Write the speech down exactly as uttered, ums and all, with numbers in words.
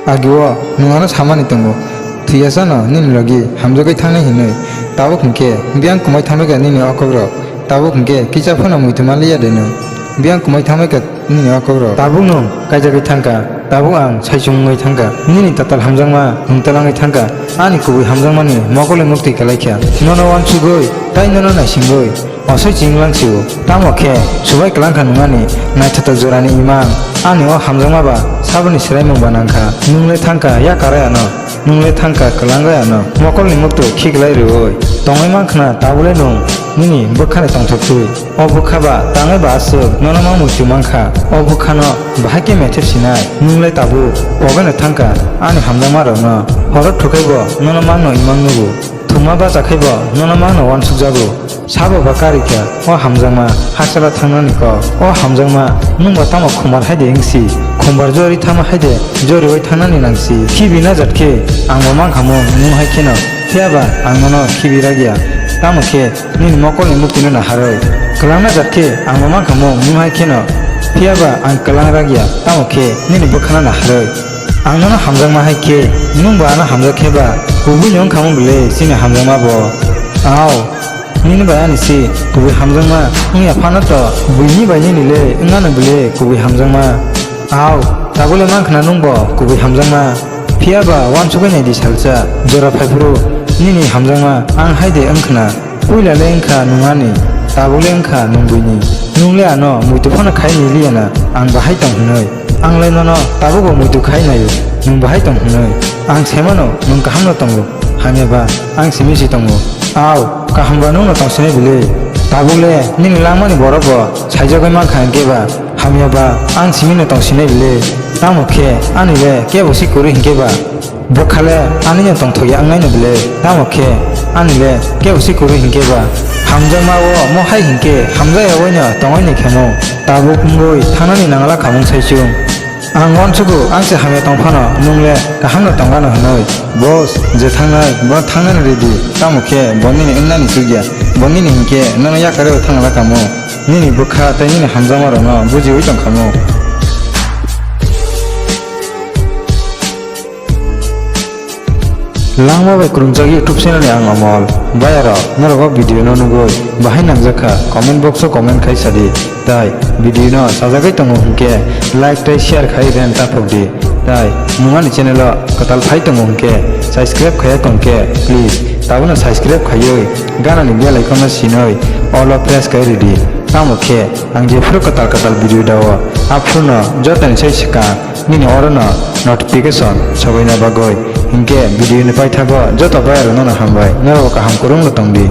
Agio nwng ano samani tongo, thwiyasano nini logi hamjagwi thangnai hinwi. Tabuk hinkhe biyang kwmai thangbaikha nini o kokrok. Tabuk hinkhe kisa phano muitu manliya de nwng? Biyang kwmai thangbaikha nini o kokrok. Tabuk nwng kaijagwi thangkha, tabuk ang saichung wngwi thangkha. Nini tatal hamjakma nwng talangwi thangkha. Ani kubui hamjakmani mokolni muktwi kalaikha. Nono uansugwi, tai nono naisingwi. Osoi chinglang sio, tamo khe subai kwlangkha nwng ani naithotok jorani imang. Ani o hamjakma ba saboni swraimung ba nangkha. Nwng le thangkha yakarwi ano, nwng le thangkha kwlangwi ano. Mokolni muktwi khiklai rwui tongwi mankha na tabule nwng nini bwkhani tongthoktwi. O bwkha ba tangwi ba aswk nono ma muitu mankha. O bwkhano bahai khe methep sinai. Nwng le tabuk pogeno thangkha ani hamjakma rokno. Horo thukhai bo nono mangno imang nugo. Thwngma bacha khai bo nono mangno uansukjago. Sabo ba karwi kha o hamjakma hakchalo thangnani kok. O hamjakma nwng ba tamo khumbar hai de wngsi? Khumbar jori thangma hai de joriui thangnani nangsi? Khibi na jat khe ang bo mankha mung nwng hai kheno. Phiya ba ang nono khibi ragya. Tamo khe nini mokolni muktwino naharwi. Kwlangna jat khe ang bo mankha mung nwng hai kheno. Phiya ba ang kwlang ragya. Tamo khe nini bwkhano naharwi. Ang nono hamjakma hai khe, nwng bo ano hamjak khe ba, kubui no wngkha mung bwle chini hamjakma bo. Au, nini bai ani se kubui hamjakma wngya phano to, buini bai nini le wngano bwle kubui hamjakma. Au, tabule mankha na nwng bo kubui hamjakma. Phiya ba uansugwi nai di salsa, jora phaiphuru nini hamjakma ang hai de wngkha na. Puila le wngkha nwng ani, tabuk le wngkha nwng buini. Nwng le ano muitu phano khai nai liya na, ang bahai tong hwnwi. Ang le nono tabukbo muitu khai naio, nwng bahai tong hwnwi. Ang se mano nwng kaham no tongo, hamya ba ang simi si tongo. Au, kaham ba nwng no tong sinai bwle. Tabuk le nini langmani borok bo saijagwi mankha hinkhe ba, hamya ba ang simi no tong sinai bwle. Tamo khe ani le kebo si kwrwi hinkhe ba. Bwkha le ani no tongthokya wngnaino bwle, tamo khe ani le kebo si kwrwi hinkhe ba? Hamjakma o mo hai hinkhe hamjakya waino tongwi ni khemo, tabuk wngwi thangnani nangla khamung saichung. Ang uansugo ang se hamya tong phano nwng le kaham no tong gano hwnwi. Boss, je thangnai bo thangnani ridi, tamo khe bo nini wngnani chukya, bo nini hinkhe nono yakarwi thangla kamo, nini bwkha tei nini hamjakma rokno bujiwi tong khamo. Langma bai kwrwngjak YouTube channel ni ang Amol. Bayarok, norok o video no nugwi bahai nangjakha, comment box o comment khai sadi. Tai video no sajagwi tongo hinkhe like tei share khai ren taphok di. Tai nwng ani channel o kwtal phai tongo hinkhe subscribe khaiya tongkhe please tabono subscribe khaiwi ganani bell icon no sinwi all o press khai ridi. Tamo khe ang jephuru kwtal kwtal video dao aphuru no jotoni sai swkang. Nini oro no notification sobaina bagwi. Hinkhe video ni paithago joto bayarokno no hambai, norok kaham kwrwngno tongdi.